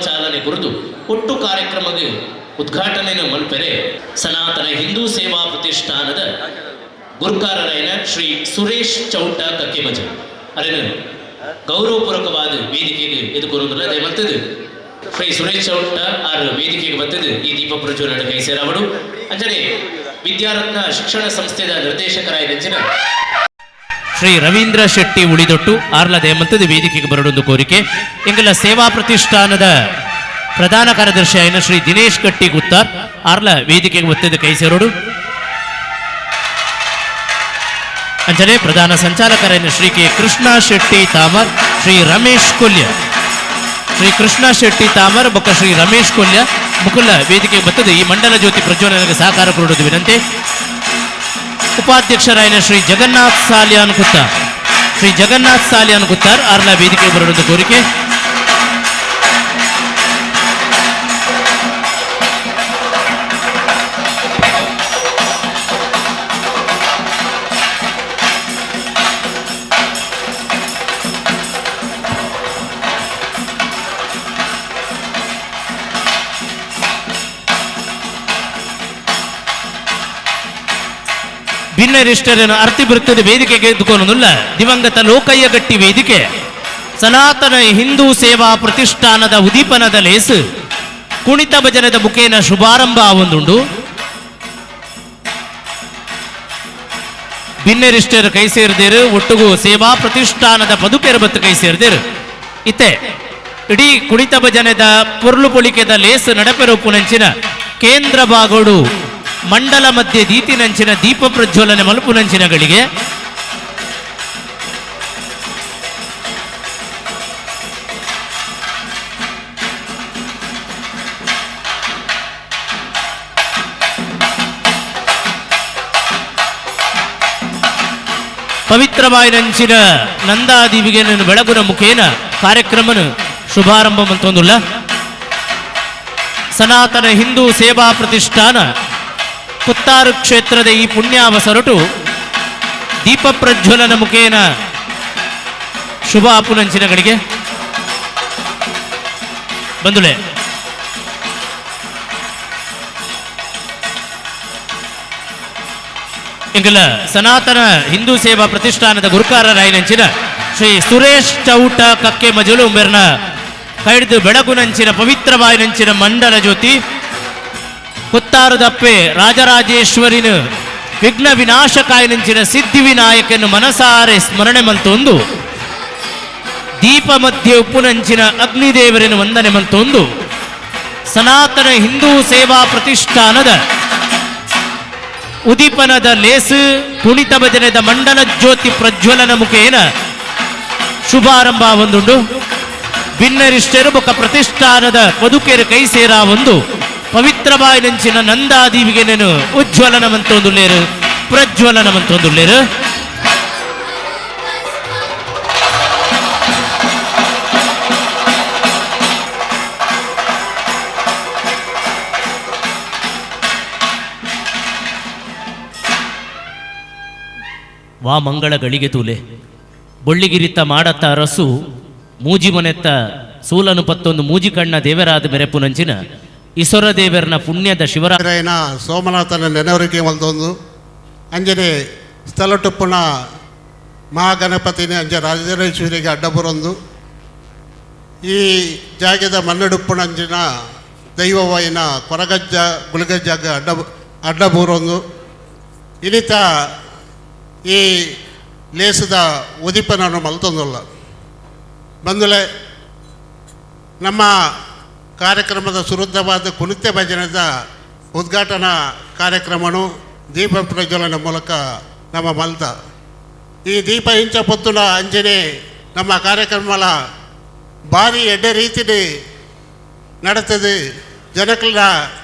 ಚಾಲನೆ ಕುರಿತು ಒಟ್ಟು ಕಾರ್ಯಕ್ರಮದ ಉದ್ಘಾಟನೆಯನ್ನು ಮಲ್ಪೆರೆ ಸನಾತನ ಹಿಂದೂ ಸೇವಾ ಪ್ರತಿಷ್ಠಾನದ ಗುರ್ಕಾರರಾಯನ ಶ್ರೀ ಸುರೇಶ್ ಚೌಟ ಕಕ್ಕಿಮಜ ಅರೇನು ಗೌರವಪೂರ್ವಕವಾದ ವೇದಿಕೆಗೆ ಎದುಕೊರುವುದಿಲ್ಲ. ದಯಮಲ್ತದು ಶ್ರೀ ಸುರೇಶ್ ಚೌಟ ಆರ್ ವೇದಿಕೆಗೆ ಬರ್ತದೆ ಈ ದೀಪ ಪ್ರಜ್ವಲನ ಕೈ ಸೇರವಡು. ಅಂಚನೆ ವಿದ್ಯಾರತ್ನ ಶಿಕ್ಷಣ ಸಂಸ್ಥೆಯ ನಿರ್ದೇಶಕರಾಯ ಶ್ರೀ ರವೀಂದ್ರ ಶೆಟ್ಟಿ ಉಳಿದೊಟ್ಟು ಆರ್ಲ ದಯಮಂತದ ವೇದಿಕೆಗೆ ಬರಡೊಂದು ಕೋರಿಕೆ. ಎಂಗಲ ಸೇವಾ ಪ್ರತಿಷ್ಠಾನದ ಪ್ರಧಾನ ಕಾರ್ಯದರ್ಶಿ ಆಯ್ನ ಶ್ರೀ ದಿನೇಶ್ ಕಟ್ಟಿ ಗುತ್ತಾರ್ ಆರ್ಲ ವೇದಿಕೆಗೆ ಒತ್ತಿದ ಕೈ ಸೇರೋಡು. ಅಂಚನೆ ಪ್ರಧಾನ ಸಂಚಾಲಕರಾಯನ ಶ್ರೀ ಕೆ ಕೃಷ್ಣ ಶೆಟ್ಟಿ ತಾಮರ್, Shri Ramesh Kolya. Shri Krishna Shetty Tamar ಬೊಕ್ಕ ಶ್ರೀ ರಮೇಶ್ ಕೊಲ್ಯ ಮುಕುಲ ವೇದಿಕೆ ಬತ್ತದ ಈ ಮಂಡಲ ಜ್ಯೋತಿ ಪ್ರಜ್ವಲನಕ್ಕೆ ಸಹಕಾರ ಕೊಡುವುದು ವಿನಂತಿ. ಉಪಾಧ್ಯಕ್ಷರಾಯನ ಶ್ರೀ ಜಗನ್ನಾಥ್ ಸಾಲಿಯಾನ್ ಕುತ್ತಾರ್, ಶ್ರೀ ಜಗನ್ನಾಥ್ ಸಾಲಿಯಾನ್ ಕುತ್ತಾರ್ ಆರ್ನ ವೇದಿಕೆ ಬರುವುದು ಕೋರಿಕೆ. ಭಿನ್ನರಿಷ್ಟರನ್ನು ಅರ್ತಿ ಬೃತ್ತದ ವೇದಿಕೆಗೆ ಎದ್ದುಕೊಳ್ಳುವುದಿಲ್ಲ. ದಿವಂಗತ ಲೋಕಯ್ಯ ಗಟ್ಟಿ ವೇದಿಕೆ ಸನಾತನ ಹಿಂದೂ ಸೇವಾ ಪ್ರತಿಷ್ಠಾನದ ಉದೀಪನದ ಲೇಸು ಕುಣಿತ ಭಜನದ ಮುಖೇನ ಶುಭಾರಂಭ ಒಂದುಂಡು. ಭಿನ್ನರಿಷ್ಟರು ಕೈ ಸೇರಿದೇರು, ಒಟ್ಟುಗು ಸೇವಾ ಪ್ರತಿಷ್ಠಾನದ ಪದುಕೆರ ಬತ್ತು ಕೈ ಸೇರಿದೇರು. ಇತ್ತೆ ಇಡೀ ಕುಣಿತ ಭಜನೆದ ಪೊರ್ಲು ಪೊಳಿಕೆದ ಲೇಸು ನಡಪೆರೊಪ್ಪುನಂಚಿನ ಕೇಂದ್ರ ಭಾಗೋಡು ಮಂಡಲ ಮಧ್ಯೆ ದೀತಿನಂಚಿನ ದೀಪ ಪ್ರಜ್ವಲನೆ ಮಲಪುನಂಚಿನಗಳಿಗೆ ಪವಿತ್ರವಾಯಿನಂಚಿನ ನಂದಾದೀವಿಗೆ ಬೆಳಗುನ ಮುಖೇನ ಕಾರ್ಯಕ್ರಮನು ಶುಭಾರಂಭ ಮಂತೊಂದುಲ್ಲ. ಸನಾತನ ಹಿಂದೂ ಸೇವಾ ಪ್ರತಿಷ್ಠಾನ ಕುತ್ತಾರು ಕ್ಷೇತ್ರದ ಈ ಪುಣ್ಯಾವಸರಟು ದೀಪ ಪ್ರಜ್ವಲನ ಮುಖೇನ ಶುಭ ಅಪುನಂಚಿನಗಳಿಗೆ ಬಂದುಳೆ. ಇಂಗಲ ಸನಾತನ ಹಿಂದೂ ಸೇವಾ ಪ್ರತಿಷ್ಠಾನದ ಗುರುಕಾರ ರಾಯನಂಚಿನ ಶ್ರೀ ಸುರೇಶ್ ಚೌಟ ಕಕ್ಕೆ ಮಜಲು ಉಂಬೆರ್ನ ಕೈಡ್ದು ಬೆಳಗುನಂಚಿನ ಪವಿತ್ರವಾಯಿನಂಚಿನ ಮಂಡಲ ಜ್ಯೋತಿ ಕುತ್ತಾರುದಪ್ಪೆ ರಾಜರಾಜೇಶ್ವರಿನ ವಿಘ್ನ ವಿನಾಶಕಾಯನಂಚಿನ ಸಿದ್ಧಿವಿನಾಯಕನು ಮನಸಾರೆ ಸ್ಮರಣೆ ಮಂತೊಂದು ದೀಪ ಮಧ್ಯೆ ಉಪ್ಪುನಂಚಿನ ಅಗ್ನಿದೇವರನ್ನು ವಂದನೆ ಮಂತೊಂದು ಸನಾತನ ಹಿಂದೂ ಸೇವಾ ಪ್ರತಿಷ್ಠಾನದ ಉದೀಪನದ ಲೇಸು ಕುಣಿತ ಭಜನೆದ ಮಂಡಲ ಜ್ಯೋತಿ ಪ್ರಜ್ವಲನ ಮುಖೇನ ಶುಭಾರಂಭ ಒಂದುಂಡು. ಭಿನ್ನರಿಷ್ಟರು ಬೊಕ್ಕ ಪ್ರತಿಷ್ಠಾನದ ಪದುಕೆರು ಕೈ ಸೇರ ಒಂದು ಪವಿತ್ರವಾಯಿನಂಚಿನ ನಂದಾದೀವಿಗೆ ನೆನು ಉಜ್ವಲನ ಮಂತೊಂದುಲ್ಲೇರು, ಪ್ರಜ್ವಲನ ಮಂತೊಂದುಲ್ಲೇರು. ವಾ ಮಂಗಳ ಗಳಿಗೆ ತೂಲೆ ಬೊಳ್ಳಿಗಿರಿತ ಮಾಡತ್ತ ಅರಸು ಮೂಜಿ ಮೊನೆತ್ತ ಸೂಲನು ಪತ್ತೊಂದು ಮೂಜಿ ಕಣ್ಣ ದೇವರಾದ ಮೆರೆಪುನಂಚಿನ ಇಸೊರ ದೇವರನ ಪುಣ್ಯದ ಶಿವರಾಯನ ಸೋಮನಾಥನ ನೆನವರಿಕೆ ಮಲ್ತೊಂದು ಅಂಜನೆ ಸ್ಥಳಟುಪ್ಪುನ ಮಹಾಗಣಪತಿನ ಅಂಜ ರಾಜರಾಜೇಶ್ವರಿಗೆ ಅಡ್ಡಬರೊಂದು ಈ ಜಾಗದ ಮನ್ನಡುಪ್ಪುನಂಚಿನ ದೈವವಾಯಿನ ಕೊರಗಜ್ಜ ಗುಳಿಗಜ್ಜಾಗ ಅಡ್ಡಬೂರೊಂದು ಇನಿತ ಈ ಲೇಸದ ಉದಿಪನನ್ನು ಮಲ್ತೊಂದುಲ್ಲ. ಬಂದುಲೆ ನಮ್ಮ ಕಾರ್ಯಕ್ರಮದ ಸುರುದ್ಧವಾದ ಕುಣಿತ ಭಜನದ ಉದ್ಘಾಟನಾ ಕಾರ್ಯಕ್ರಮನು ದೀಪ ಪ್ರಜ್ವಲನ ಮೂಲಕ ನಮ್ಮ ಮಲ್ತ ಈ ದೀಪ ಇಂಚ ಪೊತ್ತುನ ಅಂಜನೆ ನಮ್ಮ ಕಾರ್ಯಕ್ರಮಲ ಭಾರಿ ಎಡ್ಡೆ ರೀತಿಲಿ ನಡತದೆ. ಜನಕಲ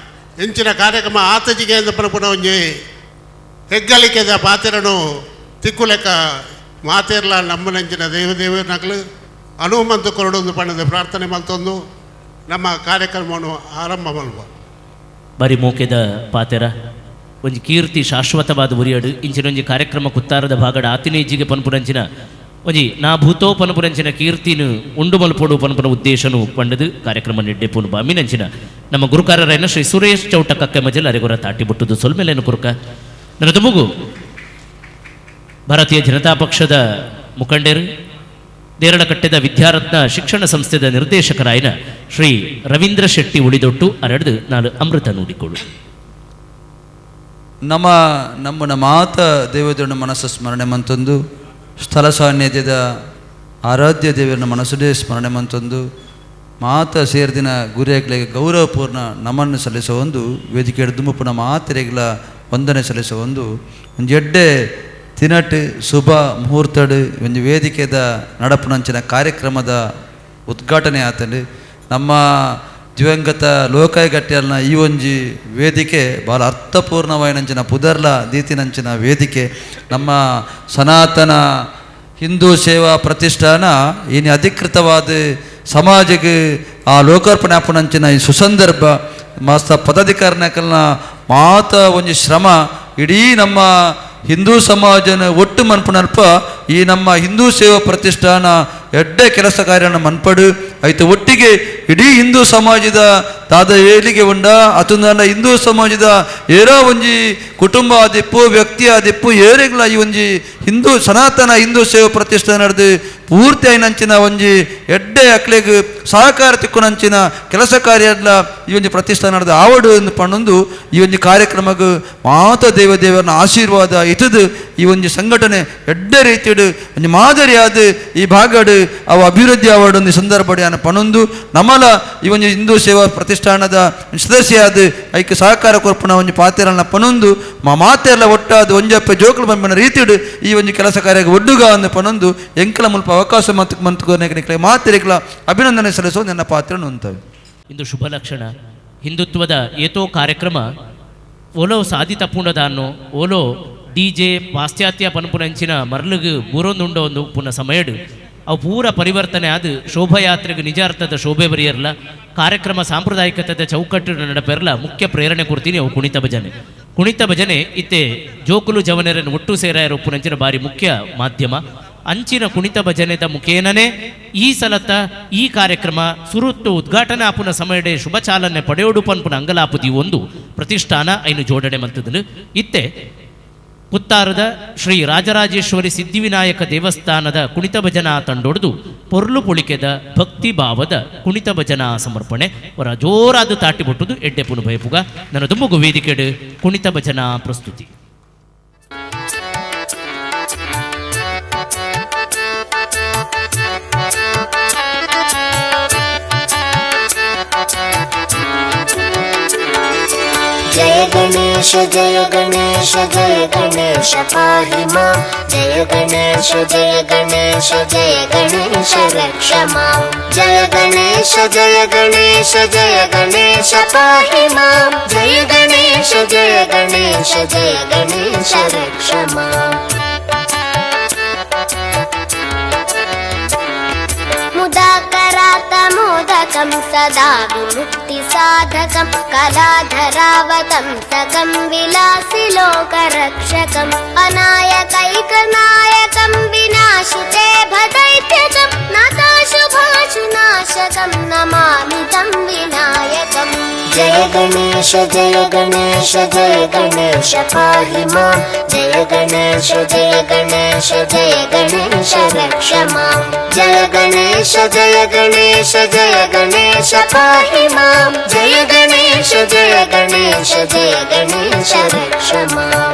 ಇಂಚಿನ ಕಾರ್ಯಕ್ರಮ ಆತಜಿಗೆ ಪುನಃ ಒಂಜಿ ಹೆಗ್ಗಳಿಕೆದ ಪಾತ್ರನು ತಿಕ್ಕುಲೆಕ್ಕ ಮಾತೇರ್ಲ ನಮ್ಮನಂಚಿನ ದೇವದೇವನಕಲು ಹನುಮಂತ ಕೊರಡೊಂದು ಪಣದ ಪ್ರಾರ್ಥನೆ ಮಲ್ತೊಂದು ನಮ್ಮ ಕಾರ್ಯಕ್ರಮವನ್ನು ಆರಂಭ ಮಲ್ವ. ಬರಿ ಮೋಕೆದ ಪಾತೆರ ಒಂಜಿ ಕೀರ್ತಿ ಶಾಶ್ವತವಾದ ಉರಿಯಡು ಇಂಚಿನೊಂಜಿ ಕಾರ್ಯಕ್ರಮ ಕುತ್ತಾರದ ಭಾಗಡ ಆತಿನೇಜಿಗೆ ಪನ್ಪುನಂಚಿನ ಒಂಜಿ ನಾ ಭೂತೋ ಪನ್ಪುನಂಚಿನ ಕೀರ್ತಿನು ಉಂಡು ಮಲ್ಪೊಡು ಪನ್ಪುನ ಉದ್ದೇಶನು ಪಂಡದು ಕಾರ್ಯಕ್ರಮ ನಿಡ್ಡೆಪುನು ಬಾಮಿನಂಚಿನ ನಮ್ಮ ಗುರುಕಾರರೈನ ಶ್ರೀ ಸುರೇಶ್ ಚೌಟ ಕಕ್ಕೆ ಮಜಲ್ ಅರೆಗೊರ ತಾಟಿ ಬುಟ್ಟುದು ಸೊಲ್ಮೆಲೇನು ಕುರುಕ. ನನ್ನ ತುಮುಗು ಭಾರತೀಯ ಜನತಾ ಪಕ್ಷದ ಮುಖಂಡರು ದೇರಳಕಟ್ಟೆದ ವಿದ್ಯಾರತ್ನ ಶಿಕ್ಷಣ ಸಂಸ್ಥೆದ ನಿರ್ದೇಶಕರಾಯನ ಶ್ರೀ ರವೀಂದ್ರ ಶೆಟ್ಟಿ ಉಳಿದೊಟ್ಟು ಅರಡ್ದು ನಾನು ಅಮೃತ ನುಡಿಕೊಳು. ನಮ್ಮ ನಮ್ಮನ ಮಾತ ದೇವದೇವನ ಮನಸ್ಸು ಸ್ಮರಣೆ ಮಂತೊಂದು ಸ್ಥಳ ಸಾನ್ನಿಧ್ಯದ ಆರಾಧ್ಯ ದೇವರನ ಮನಸ್ಸದೇ ಸ್ಮರಣೆ ಮಂತೊಂದು ಮಾತ ಸೇರ್ದಿನ ಗುರಿಯಾಗ್ಲಿಗೆ ಗೌರವಪೂರ್ಣ ನಮನ್ನು ಸಲ್ಲಿಸುವ ಒಂದು ವೇದಿಕೆ ದುಂಬುಪುನ ಮಾತೆರೆಗ್ಲ ವಂದನೆ ಸಲ್ಲಿಸುವ ಒಂದು ಒಂದು ಎಡ್ಡೆ ತಿನಟ್ ಶುಭ ಮುಹೂರ್ತಡು ಒಂದು ವೇದಿಕೆದ ನಡಪುನಂಚಿನ ಕಾರ್ಯಕ್ರಮದ ಉದ್ಘಾಟನೆ ಆತಂಡು. ನಮ್ಮ ದಿವಂಗತ ಲೋಕಾಯಗಟ್ಟಿಯಲ್ನ ಈ ಒಂಜಿ ವೇದಿಕೆ ಭಾಳ ಅರ್ಥಪೂರ್ಣವಾಯಿನಂಚಿನ ಪುದರ್ಲ ದೀತಿನಂಚಿನ ವೇದಿಕೆ. ನಮ್ಮ ಸನಾತನ ಹಿಂದೂ ಸೇವಾ ಪ್ರತಿಷ್ಠಾನ ಇನಿ ಅಧಿಕೃತವಾದ ಸಮಾಜಕ್ಕೆ ಆ ಲೋಕಾರ್ಪಣೆ ಆಪುನಂಚಿನ ಈ ಸುಸಂದರ್ಭ ಮಾಸ್ತ ಪದಾಧಿಕಾರಿನಕಲ್ನ ಮಾತ ಒಂಜಿ ಶ್ರಮ ಇಡೀ ನಮ್ಮ ಹಿಂದೂ ಸಮಾಜನ ಒಟ್ಟು ಮನ್ಪುನಲ್ಪ ಈ ನಮ್ಮ ಹಿಂದೂ ಸೇವಾ ಪ್ರತಿಷ್ಠಾನ ಎಡ್ಡೆ ಕೆಲಸ ಕಾರ್ಯನ ಮನ್ಪಡು ಐತ ಒಟ್ಟಿಗೆ ಇಡೀ ಹಿಂದೂ ಸಮಾಜದ ತಾದ ಏಳಿಗೆ ಉಂಡ ಅತುಂದ ಹಿಂದೂ ಸಮಾಜದ ಏರೋ ಒಂಜಿ ಕುಟುಂಬ ಆದಿಪ್ಪು ವ್ಯಕ್ತಿ ಆದಿಪ್ಪು ಏರೆಗ್ಲ ಈ ಒಂಜಿ ಹಿಂದೂ ಸನಾತನ ಹಿಂದೂ ಸೇವಾ ಪ್ರತಿಷ್ಠಾನ ನಡೆದು ಪೂರ್ತಿ ಐನಂಚಿನ ಒಂಜಿ ಎಡ್ಡೆ ಅಕ್ಲೆಗ್ ಸಹಕಾರ ತಿಕ್ಕುನಂಚಿನ ಕೆಲಸ ಕಾರ್ಯ ಈ ಒಂಜಿ ಪ್ರತಿಷ್ಠಾನ ನಡೆದ ಆವಡು ಎಂದು ಪಣ್ಣೊಂದು ಈ ಒಂಜಿ ಕಾರ್ಯಕ್ರಮಕ್ಕೆ ಮಾತ ದೇವ ದೇವರನ ಆಶೀರ್ವಾದ ಇತದು ಈ ಒಂಜಿ ಸಂಘಟನೆ ಎಡ್ಡೆ ರೀತಿಯಡು ಒಂಜಿ ಮಾದರಿಯಾದ ಈ ಭಾಗಡು ಅವು ಅಭಿವೃದ್ಧಿ ಆವಡು ಒಂದು ಸಂದರ್ಭ ಪಣೊಂದು ನಮಲ ಈ ಒಂಜಿ ಹಿಂದೂ ಸೇವಾ ಪ್ರತಿಷ್ಠಾನದ ಸದಸ್ಯಾದ ಐಕ್ ಸಹಕಾರ ಕೊರ್ಪುನ ಒಂಜಿ ಪಾತ್ರನ ಪಣೊಂದು ಮಾತೆಲ್ಲ ಒಟ್ಟಾದ ಒಂಜಪ್ಪ ಜೋಕುಲು ಬಂಬಿನ ರೀತಿಡು ಈ ಒಂಜಿ ಕೆಲಸ ಕಾರ್ಯಕ್ಕೆ ಒಡ್ಡುಗ ಅಂದು ಪಣೊಂದು ಎಂಕಲ ಮುಲ್ಪ ಅವಕಾಶ ಮತ್ತು ಮಂತ್ಕೋನೆ ಮಾತೆರೆಗ್ಲ ಅಭಿನಂದನೆ ಸಲ್ಲಿಸೋ ನನ್ನ ಪಾತ್ರ ಅಂತವೆ. ಇಂದು ಶುಭ ಲಕ್ಷಣ ಹಿಂದುತ್ವದ ಏತೋ ಕಾರ್ಯಕ್ರಮ ಓಲೋ ಸಾಧಿತ ಪುಂಡದಾನ್ನು ಓಲೋ ಡಿ ಜೆ ಪಾಶ್ಚಾತ್ಯ ಪನ್ಪುನಂಚಿನ ಮರಳುಗು ಬೂರೊಂದುಂಡೋ ಒಂದು ಪುನಃ ಸಮಯಡು ಅವು ಪೂರ ಪರಿವರ್ತನೆ ಆದ ಶೋಭಾಯಾತ್ರೆಗೆ ನಿಜ ಅರ್ಥದ ಶೋಭೆ ಬರೆಯರ್ಲ ಕಾರ್ಯಕ್ರಮ ಸಾಂಪ್ರದಾಯಿಕತೆದ ಚೌಕಟ್ಟು ನಡಪೆರ್ಲ ಮುಖ್ಯ ಪ್ರೇರಣೆ ಕೊಡ್ತೀನಿ ಅವು ಕುಣಿತ ಭಜನೆ. ಕುಣಿತ ಭಜನೆ ಇತ್ತೆ ಜೋಕುಲು ಜವನರನ್ನು ಒಟ್ಟು ಸೇರಾಯರ ಉಪ್ಪುನಂಚಿನ ಬಾರಿ ಮುಖ್ಯ ಮಾಧ್ಯಮ. ಅಂಚಿನ ಕುಣಿತ ಭಜನೆದ ಮುಖೇನನೇ ಈ ಸಲತ ಈ ಕಾರ್ಯಕ್ರಮ ಸುರುತ್ತು ಉದ್ಘಾಟನೆ ಆಪುನ ಸಮಯಡೆ ಶುಭ ಚಾಲನೆ ಪಡೆಯೋಡು ಪನ್ಪುನ ಅಂಗಲಾಪುದಿ ಒಂದು ಪ್ರತಿಷ್ಠಾನ ಐನು ಜೋಡಣೆ ಮಂತದನು. ಇತ್ತೆ ಪುತ್ತಾರದ ಶ್ರೀ ರಾಜರಾಜೇಶ್ವರಿ ಸಿದ್ಧಿವಿನಾಯಕ ದೇವಸ್ಥಾನದ ಕುಣಿತ ಭಜನಾ ತಂಡೊಡ್ದು ಪೊರ್ಲು ಪುಳಿಕೆದ ಭಕ್ತಿ ಭಾವದ ಕುಣಿತ ಭಜನಾ ಸಮರ್ಪಣೆ ಅವರ ಜೋರಾದ ತಾಟಿ ಬೊಟ್ಟುದು ಎಡ್ಡೆ ಪುನು ಬಯಪುಗ ನನ್ನ ದುಂಬುಗು ವೇದಿಕೆಡು ಕುಣಿತ ಭಜನಾ ಪ್ರಸ್ತುತಿ. जय गणेश जय गणेश जय गणेश पाहि मां, जय गणेश जय गणेश जय गणेश रक्ष मां, जय गणेश जय गणेश जय गणेश पाहि मां, जय गणेश जय गणेश जय गणेश रक्ष मां. मुदाकरातमोदकं सदा विमुक्तिसाधकं कलाधरावतंसकं विलासिलोकरक्षकम् अनायकैकनायकं विनाशिते भदैत्यजं नताशुभाशुनाशकं नमामि तं विनायकम्. जय गणेश जय गणेश जय गणेश पाहि मां, जय गणेश जय गणेश जय गणेश रक्ष मां, जय गणेश जय गणेश जय गणेश पाहि मां, जय गणेश जय गणेश जय गणेश रक्ष मां.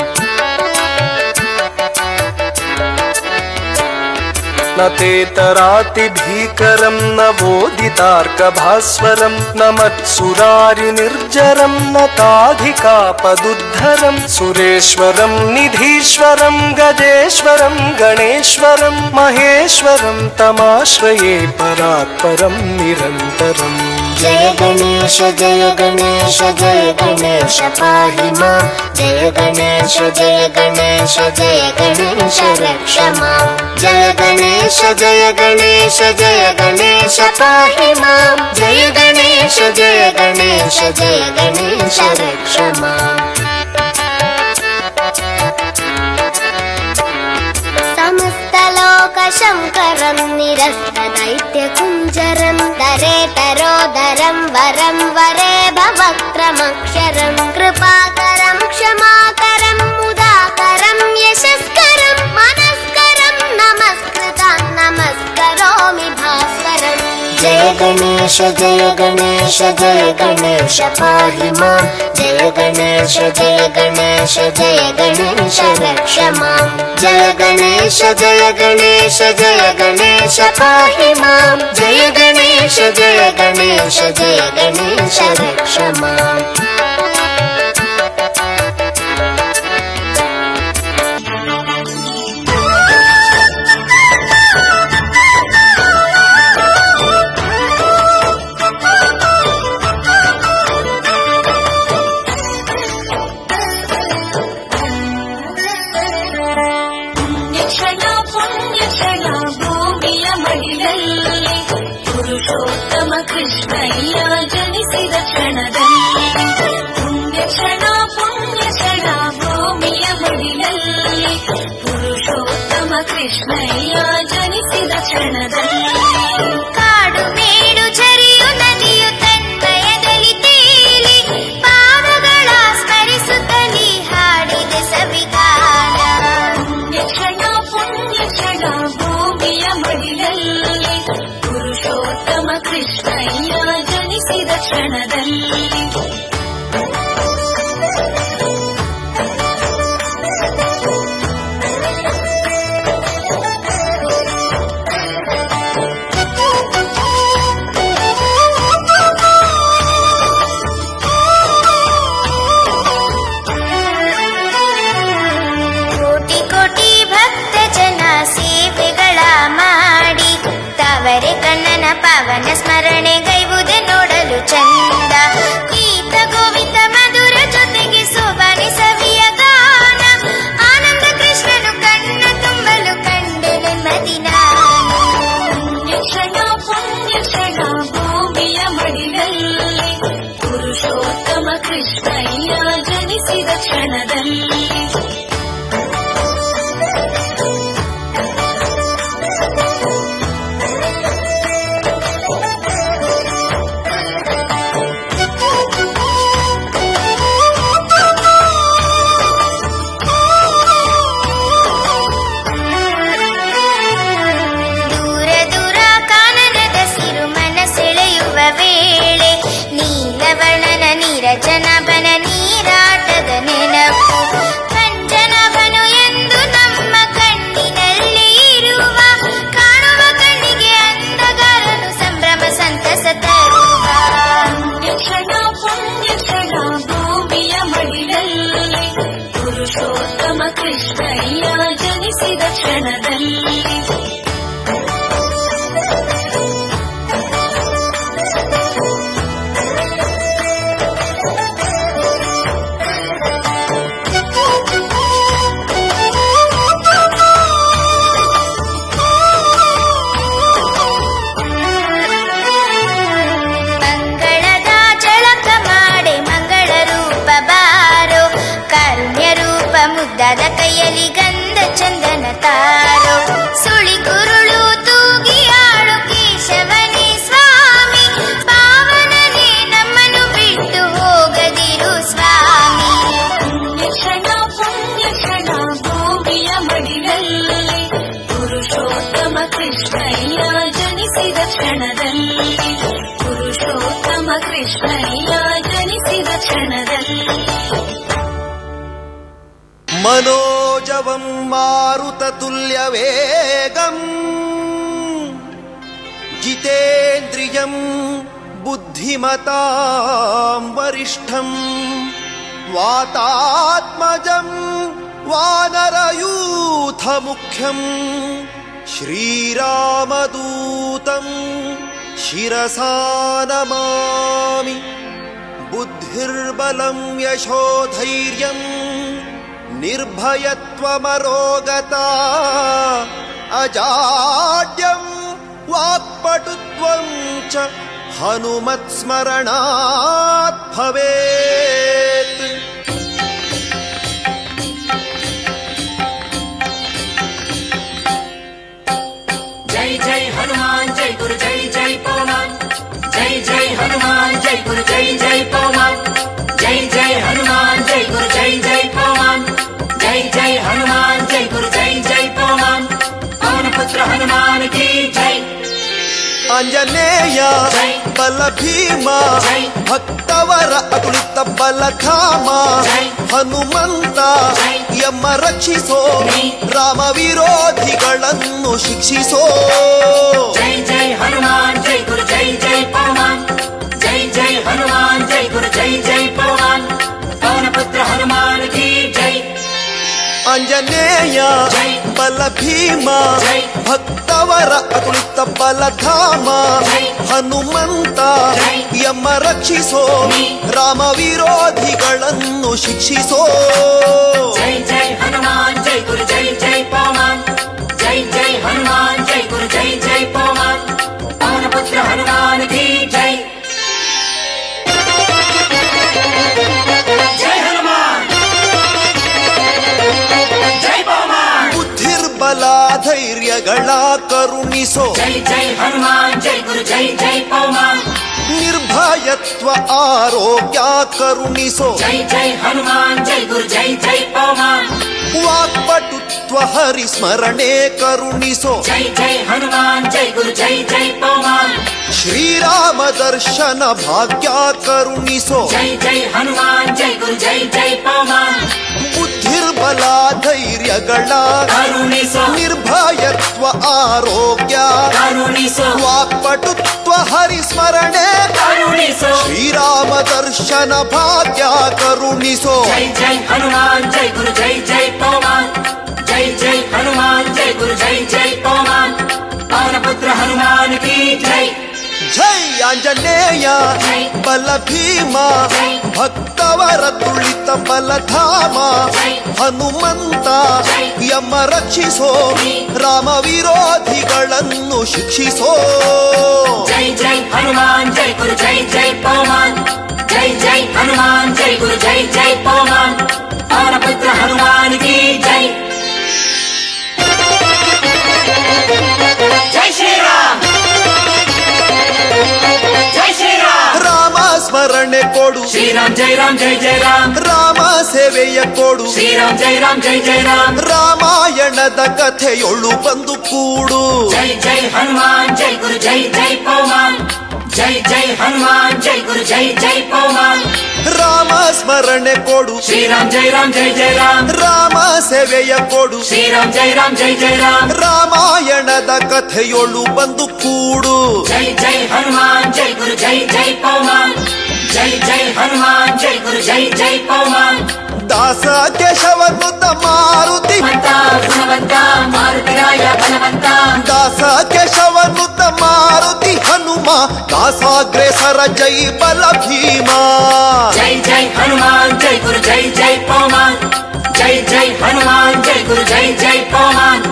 न तेतरातिभीकरं न वोदितार्कभास्वरं न मत्सुरारिनिर्जरं न ताधिकापदुद्धरं सुरेश्वरं निधीश्वरं गजेश्वरं गणेश्वरं महेश्वरं तमाश्रये परात्परं निरन्तरम्. जय गणेश जय गणेश जय गणेश पाहि मां, जय गणेश जय गणेश जय गणेश रक्ष मां, जय गणेश जय गणेश जय गणेश पाहि मां, जय गणेश जय गणेश जय गणेश रक्ष मां. समस्तलोकशङ्करं निरस्तदैत्यकुञ्जरं दरेतरोदरं वरं वरे भवक्त्रमक्षरं कृपाकरं क्षमाकरं मुदाकरं यशस्करं मनस्करं नमस्कृतां नमस्करोमि भास्करम्. जय गणेश जय गणेश जय गणेश पाहि मां, जय गणेश जय गणेश जय गणेश रक्ष मां, जय गणेश जय गणेश जय गणेश पाहि मां, जय गणेश जय गणेश जय गणेश रक्ष मां. Purushottama ಕೃಷ್ಣಯ್ಯ ಜನಿಸಿದ ಕ್ಷಣದಲ್ಲಿ ಪುಣ್ಯ ಕ್ಷಣ ಪುಣ್ಯ ಕ್ಷಣ ಭೂಮಿಯ ಮಡಿಲಲ್ಲಿ ಪುರುಷೋತ್ತಮ ಕೃಷ್ಣಯ್ಯ ಜನಿಸಿದ ಕ್ಷಣದಲ್ಲಿ ಕಾಡು ಮೇಡು ಝರಿಯು ನದಿಯು ತನ್ಮಯದಲ್ಲಿ ತೇಲಿ ಪಾದಗಳ ಸ್ಮರಿಸುತ್ತಲಿ ಹಾಡಿದೆ ಸವಿಗಾನ. ಪುಣ್ಯ ಕ್ಷಣ ಪುಣ್ಯ ಕ್ಷಣ ಭೂಮಿಯ ಮಡಿಲಲ್ಲಿ ಪುರುಷೋತ್ತಮ ಕೃಷ್ಣಯ್ಯ ಜನಿಸಿದ ಕ್ಷಣದಲ್ಲಿ. ಕೋಟಿ ಕೋಟಿ ಭಕ್ತ ಜನ ಸೇವೆಗಳ ಮಾಡಿ ತವರೆ ಕಣ್ಣನ ಪಾವನ ಸ್ಮರಣೆ ಗೈವುದೇ ನೋಡಲು ಚಂದ. ಗೀತ ಗೋವಿಂದ ಮಧುರ ಜೊತೆಗೆ ಸೋಬಾನೆ ಸವಿಯ ಗಾನ ಆನಂದ ಕೃಷ್ಣನು ಕಣ್ಣ ತುಂಬಲು ಕಂಡೆ ನೆಮ್ಮದಿ ನಾನು. ಪುಣ್ಯ ಕ್ಷಣ ಪುಣ್ಯ ಕ್ಷಣ ಭೂಮಿಯ ಮಡಿಲಲ್ಲಿ ಪುರುಷೋತ್ತಮ ಕೃಷ್ಣಯ್ಯ ಜನಿಸಿದ ಕ್ಷಣದಲ್ಲಿ. ದೂರ ದೂರ ಕಾನನದ ಸಿರು ಮನಸೆಳೆಯುವ ವೇಳೆ ನೀಲವರ್ಣನ ನೀರಜನಬನ ನೀರಾಟದ ನೆನಪು ಕಂಜನಬನು ಎಂದು ನಮ್ಮ ಕಣ್ಣಿನಲ್ಲಿ ಇರುವ ಕಾಣುವ ಕಣ್ಣಿಗೆ ಅಂಧಗಾರನು ಸಂಭ್ರಮ ಸಂತಸ ತರುವ. ಪುಣ್ಯ ಕ್ಷಣ ಪುಣ್ಯ ಕ್ಷಣ ಭೂಮಿಯ ಮಡಿಲಲ್ಲಿ ಪುರುಷೋತ್ತಮ ಕೃಷ್ಣಯ್ಯ ಜನಿಸಿದ ಕ್ಷಣದಲ್ಲಿ. ಮಂಗಳದ ಜಳಕ ಮಾಡೆ ಮಂಗಳ ರೂಪ ಬಾರೋ ಕಾರುಣ್ಯ ರೂಪ ಮುದ್ದಾದ ಕೈಯಲ್ಲಿ ಗಂಧ ಚಂದನ ತಾರೋ ಸುಳಿ ಗುರುಳು ತೂಗಿ ಆಳು ಕೇಶವನೇ ಸ್ವಾಮಿ ಪಾವನನೇ ನಮ್ಮನ್ನು ಬಿಟ್ಟು ಹೋಗದಿರು ಸ್ವಾಮಿ. ಪುಣ್ಯ ಕ್ಷಣ ಪುಣ್ಯ ಕ್ಷಣ ಭೂಮಿಯ ಮಡಿಲಲ್ಲಿ ಪುರುಷೋತ್ತಮ ಕೃಷ್ಣಯ್ಯ ಜನಿಸಿದ ಕ್ಷಣದಲ್ಲಿ ಪುರುಷೋತ್ತಮ ಕೃಷ್ಣಯ್ಯ ಜನಿಸಿದ ಕ್ಷಣದಲ್ಲಿ. मनोजवं मारुततुल्यवेगम् जितेन्द्रियं बुद्धिमतां वरिष्ठं वातात्मजं वानरयूथमुख्यं श्रीरामदूतं शिरसा नमामि। बुद्धिर्बलं यशोधैर्यं निर्भयत्वमरोगता अजाड्यं वाक्पटुत्वं च हनुमत्स्मरणात् भवेत्। जय जय हनुमान जय गुरु जय जय पवमान जय जय हनुमान जय गुरु जय जय पवमान जय जय हनुमान जय गुरु जय जय पवमान जय जय हनुमान जय गुरु जय जय पवमान पवन पुत्र हनुमान की जय। ಆಂಜನೇಯ ಬಲ ಭೀಮ ಭಕ್ತವರ ಅತುಳಿತ ಬಲಧಾಮ ಹನುಮಂತ ಯಮ ರಕ್ಷಿಸೋ ರಾಮ ವಿರೋಧಿಗಳನ್ನು ಶಿಕ್ಷಿಸೋ. ಜೈ ಜೈ ಹನುಮಾನ್ ಜೈ ಗುರು ಜೈ ಜೈ ಪವಮಾನ್ ಜೈ ಜೈ ಹನುಮಾನ್ ಜೈ ಗುರು ಜೈ ಜೈ ಪವಮಾನ್ ಪವನ ಪುತ್ರ ಹನುಮಾನ್ ಕಿ ಜೈ. ಆಂಜನೇಯ ಬಲ ಭೀಮ ಭಕ್ತವರ ಅತುಳಿತ ಬಲಧಾಮ ಹನುಮಂತ ಯಮ ರಕ್ಷಿಸೋ ರಾಮ ವಿರೋಧಿಗಳನ್ನು ಶಿಕ್ಷಿಸೋ. ಜೈ ಜೈ ಹನುಮಾನ್ ಜೈ ಗುರು ಜೈ ಜೈ ಪವಮಾನ್ ಜೈ ಜೈ ಹನುಮಾನ್ ಜೈ ಗುರು ಜೈ ಜೈ ಪವಮಾನ್ ಪವನ ಪುತ್ರ ಹನುಮಾನ್ ಕಿ ಧೈರ್ಯಗಳ ಕರುಣಿಸೋ ಜೈ ಜೈ ಹನುಮಾನ್ ಜೈ ಗುರು ಜೈ ಜೈ ಪವಮಾನ್ ನಿರ್ಭಯತ್ವ ಆರೋಗ್ಯ ಕರುಣಿಸೋ ಜೈ ಜೈ ಹನುಮಾನ್ ಜೈ ಗುರು ಜೈ ಜೈ ಪವಮಾನ್ ವಾಕ್ಪಟುತ್ವ ಹರಿಸ್ಮರಣೆ ಕರುಣಿಸೋ ಜೈ ಜೈ ಹನುಮಾನ್ ಜೈ ಗುರು ಜೈ ಜೈ ಪವಮಾನ್ ಶ್ರೀರಾಮ ದರ್ಶನ ಭಾಗ್ಯ ಕರುಣಿಸೋ ಜೈ ಜೈ ಹನುಮಾನ್ ಜೈ ಗುರು ಜೈ ಜೈ ಪವಮಾನ್ ಬುದ್ಧಿರ್ಬಲ ಧೈರ್ಯಗಳ ಕರುಣಿಸೋ ನಿರ್ಭಯತ್ವ ಆರೋಗ್ಯ ಕರುಣಿಸೋ ವಾಕ್ಪಟುತ್ವ ಹರಿಸ್ಮರಣೆ ಕರುಣಿಸೋ ಶ್ರೀರಾಮ ದರ್ಶನ ಭಾಗ್ಯ ಕರುಣಿಸೋ ಜೈ ಜೈ ಹನುಮಾನ್ ಜೈ ಗುರು ಜೈ ಜೈ ಪವಮಾನ್ ಜೈ ಜೈ ಹನುಮಾನ್ ಜೈ ಗುರು ಜೈ ಜೈ ಪವಮಾನ್ ಪವನ ಪುತ್ರ ಹನುಮಾನ್ ಕಿ ಜೈ ಜೈ ಆಂಜನೇಯ ಜೈ. ಬಲ ಭೀಮ ಜೈ. ಭಕ್ತವರ ತುಳಿತ ಬಲಧಾಮ ಜೈ. ಹನುಮಂತ ಜೈ. ಯಮ ರಕ್ಷಿಸೋ ನೀ. ರಾಮ ವಿರೋಧಿಗಳನ್ನು ಶಿಕ್ಷಿಸೋ ಜೈ ಜೈ ಹನುಮಾನ್ ಜೈ ಗುರು ಜೈ ಜೈ ಪವಮಾನ್ ಜೈ ಜೈ ಹನುಮಾನ್ ಜೈ ಗುರು ಜೈ ಜೈ ಪವಮಾನ್ ಪವನ ಪುತ್ರ ಹನುಮಾನ್ ಕಿ ಜೈ ಜೈ ಶ್ರೀರಾಮ್ ಜೈ ಶ್ರೀರಾಮ್ ರಾಮ ಸ್ಮರಣೆ ಕೊಡು ಶ್ರೀರಾಮ್ ಜೈ ರಾಮ್ ಜೈ ಜೈ ರಾಮ್ ರಾಮ ಸೇವೆಯ ಕೊಡು ಶ್ರೀರಾಮ್ ಜೈ ರಾಮ್ ಜೈ ಜೈ ರಾಮ್ ರಾಮಾಯಣದ ಕಥೆಯೊಳು ಬಂದು ಕೂಡು ಜೈ ಜೈ ಹನುಮಾನ್ ಜೈ ಗುರು ಜೈ ಜೈ ಪವಮಾನ್ ಜೈ ಜೈ ಹನುಮಾನ್ ಜೈ ಗುರು ಜೈ ಜೈ ಪವಮಾನ್ ರಾಮ ಸ್ಮರಣೆ ಕೊಡು ಶ್ರೀರಾಮ್ ಜೈ ರಾಮ್ ಜೈ ಜೈ ರಾಮ್ ರಾಮ ಸೇವೆಯ ಕೊಡು ಶ್ರೀರಾಮ್ ಜೈ ರಾಮ್ ಜೈ ಜೈ ರಾಮ್ ರಾಮಾಯಣದ ಕಥೆಯೊಳು ಬಂದು ಕೂಡು ಜೈ ಜೈ ಹನುಮಾನ್ ಜೈ ಗುರು ಜೈ ಜೈ ಪವಮಾನ್ ಜೈ ಜೈ ಹನುಮಾನ್ ಜೈ ಗುರು ಜೈ ಜೈ ಪವಮಾನ್ ದಾಸ ಕೇಶವನುತ ಮಾರುತಿ ಮಂತ ಗುಣವಂತ ಮಾರುತಿರಾಯ ಬಲವಂತ ದಾಸ ಕೇಶವನುತ ಮಾರುತಿ ಹನುಮ ದಾಸಾಗ್ರೇಸರ ಜೈ ಬಲ ಭೀಮ ಜೈ ಜೈ ಹನುಮಾನ್ ಜೈ ಗುರು ಜೈ ಜೈ ಪವಮಾನ್ ಜೈ ಜೈ ಹನುಮಾನ್ ಜೈ ಗುರು ಜೈ ಜೈ ಪವಮಾನ್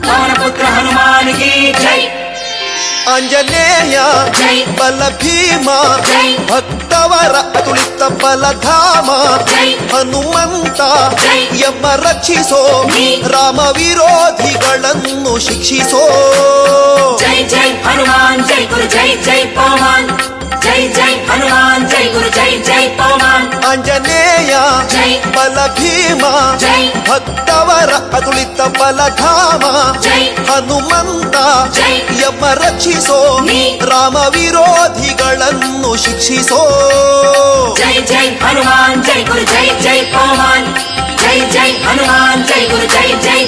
ಪವನ ಪುತ್ರ ಹನುಮಾನ್ ಕಿ ಜೈ ಆಂಜನೇಯ ಜೈ. ಬಲ ಭೀಮ ಜೈ. ಭಕ್ತವರ ಅತುಳಿತ ಬಲಧಾಮ ಜೈ. ಹನುಮಂತ ಜೈ. ಯಮ ರಕ್ಷಿಸೋ ನೀ. ರಾಮ ವಿರೋಧಿಗಳನ್ನು ಶಿಕ್ಷಿಸೋ ಜೈ ಜೈ ಹನುಮಾನ್ ಜೈ ಗುರು ಜೈ ಜೈ ಪವಮಾನ್ ಜೈ ಜೈ ಹನುಮಾನ್ ಜೈ ಗುರು ಜೈ ಜೈ ಪವಮಾನ್ ಆಂಜನೇಯ ಜೈ. ಬಲ ಭೀಮ ಜೈ. ಭಕ್ತವರ ಅತುಳಿತ ಬಲಧಾಮ ಜೈ. ಹನುಮಂತ ಜೈ. ಯಮ ರಕ್ಷಿಸೋ ನೀ. ರಾಮ ವಿರೋಧಿಗಳನ್ನು ಶಿಕ್ಷಿಸೋ ಜೈ ಜೈ ಹನುಮಾನ್ ಜೈ ಗುರು ಜೈ ಜೈ ಪವಮಾನ್ ಜೈ ಜೈ ಹನುಮಾನ್ ಜೈ ಗುರು ಜೈ ಜೈ.